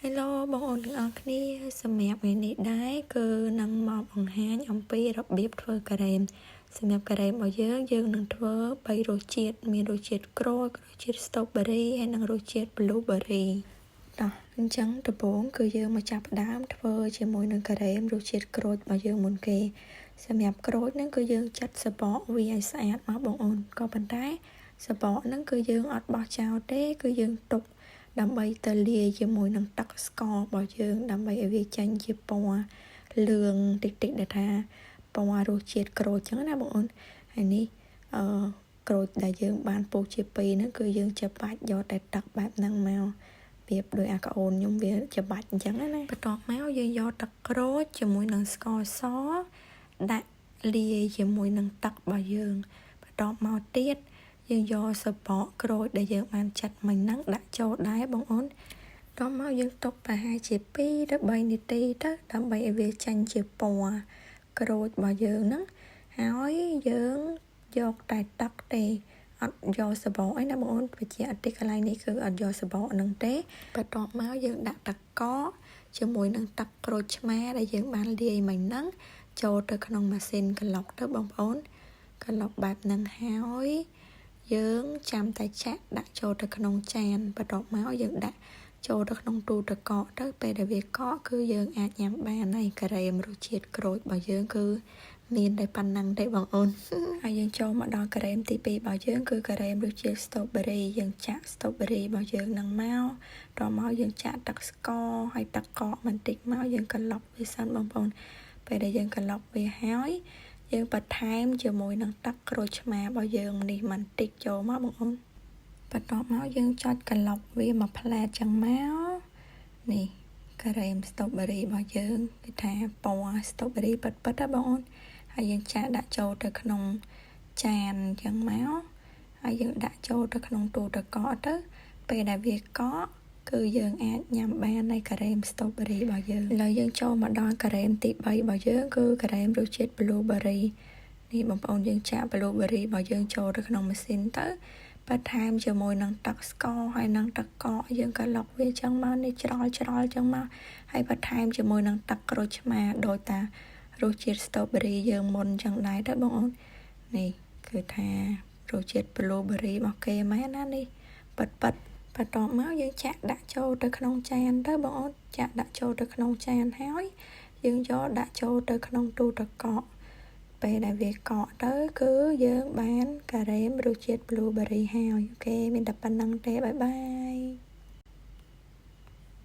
Hello បងប្អូនទាំងអស់គ្នាសម្រាប់ថ្ងៃនេះដែរគឺនឹងមកបង្ហាញអំពីរបៀបធ្វើការ៉េមសម្រាប់ការ៉េមរបស់យើងយើងនឹងធ្វើ3រសជាតិមានរសជាតិក្រូចរសជាតិ strawberry ហើយនិងរសជាតិ blueberry តោះអញ្ចឹងដំបូងគឺយើងមកចាប់ផ្ដើមធ្វើជាមួយនឹងការ៉េមរសជាតិក្រូចរបស់យើងមុនគេសម្រាប់ក្រូចហ្នឹងគឺយើងចាត់សបកវាឲ្យស្អាតមកបងអូនក៏ប៉ុន្តែសបកហ្នឹងគឺយើងអត់បោះចោលទេគឺយើងទុកដើម្បីទៅលាយជាមួយនឹងទឹកស្កររបស់យើងដើម្បីឲ្យវាចេញជាពណ៌លឿងតិចតិចដែលថាពណ៌រសជាតិក្រូចចឹងណាបងអូនហើយនេះអឺក្រូចដែលយើងបានពុះជាពីរហ្នឹងគឺយើងច្បាច់យកតែទឹកបែបហ្នឹងមកប្រៀបដោយអាក្អូនខ្ញុំវាច្បាច់អញ្ចឹងណាបន្ទាប់មកយើងយកទឹកក្រូចជាមួយនឹងស្ករសដាក់លាយជាមួយនឹងទឹករបស់យើងបន្ទាប់មកទៀតយើងយកសបកក្រូចដែលយើងបានចាត់មិញហ្នឹងដាក់ចូលដែរបងអូនតមកយើងទុកប្រហែលជា2ទៅ3នាទីទៅដើម្បីឲ្យវាចេញជាពណ៌ក្រូចរបស់យើងហ្នឹងហើយយើងយកតែទឹកទេអត់យកសបកអីណាបងអូនបញ្ជាក់អតិកន្លែងនេះគឺអត់យកសបកហ្នឹងទេបន្ទាប់មកយើងដាក់ទឹកកកជាមួយនឹងទឹកក្រូចឆ្មាដែលយើងបានលាយមិញហ្នឹងចូលទៅក្នុងម៉ាស៊ីនក្លុកទៅបងប្អូនក្លុកបែបហ្នឹងហើយយើងចាំតែចាក់ដាក់ចូលទៅក្នុងចានបន្ទាប់មកយើងដាក់ចូលទៅក្នុងទូទឹកកកទៅពេលដែលវាកកគឺយើងអាចញ៉ាំបានហើយការ៉េមរសជាតិក្រូចរបស់យើងគឺមានតែប៉ុណ្ណឹងទេបងអូនហើយយើងចូលមកដល់ការ៉េមទី2របស់យើងគឺការ៉េមរសជាតិ strawberry យើងចាក់ strawberry របស់យើងនឹងមកដល់មកយើងចាក់ទឹកស្ករហើយទឹកកកបន្តិចមកយើងក្លុកវាសិនបងប្អូនពេលដែលយើងក្លុកវាហើយយើងបន្ថែមជាមួយនឹងទឹកក្រូចឆ្មារបស់យើងនេះបន្តិចចូលមកបងអូនបន្ទាប់មកយើងចុចក្លុកវាមួយផ្លែតចឹងមកនេះការ៉េម strawberry របស់យើងគេថាពណ៌ strawberry ពិតពិតណាបងអូនហើយយើងចាក់ដាក់ចូលទៅក្នុងចានចឹងមកហើយយើងដាក់ចូលទៅក្នុងទូទឹកកកទៅពេលដែលវាកកគឺយើងអាចញ៉ាំបាននៃការ៉េម strawberry របស់យើងឥឡូវយើងចូលមកដល់ការ៉េមទី3របស់យើងគឺការ៉េមរសជាតិ blueberry នេះបងប្អូនយើងចាក់ blueberry របស់យើងចូលទៅក្នុងម៉ាស៊ីនទៅបន្ថែមជាមួយនឹងទឹកស្ករហើយនឹងទឹកកកយើងក៏លុកវាចឹងមកនេះច្រល់ច្រល់ចឹងមកហើយបន្ថែមជាមួយនឹងទឹកក្រូចឆ្មាដោយតារសជាតិ strawberry យើងមុនចឹងដែរទៅបងអូននេះគឺថារសជាតិ blueberry របស់គេមែនណានេះប៉ិតប៉ិតបន្ទាប់មកយើងចាក់ដាក់ចូលទៅក្នុងចានទៅបងអូនចាក់ដាក់ចូលទៅក្នុងចានហើយយើងយកដាក់ចូលទៅក្នុងទូទឹកកកពេលដែលវាកកទៅគឺយើងបានការ៉េមរសជាតិ blueberry ហើយ OK មានតែប៉ុណ្ណឹងទេ bye bye.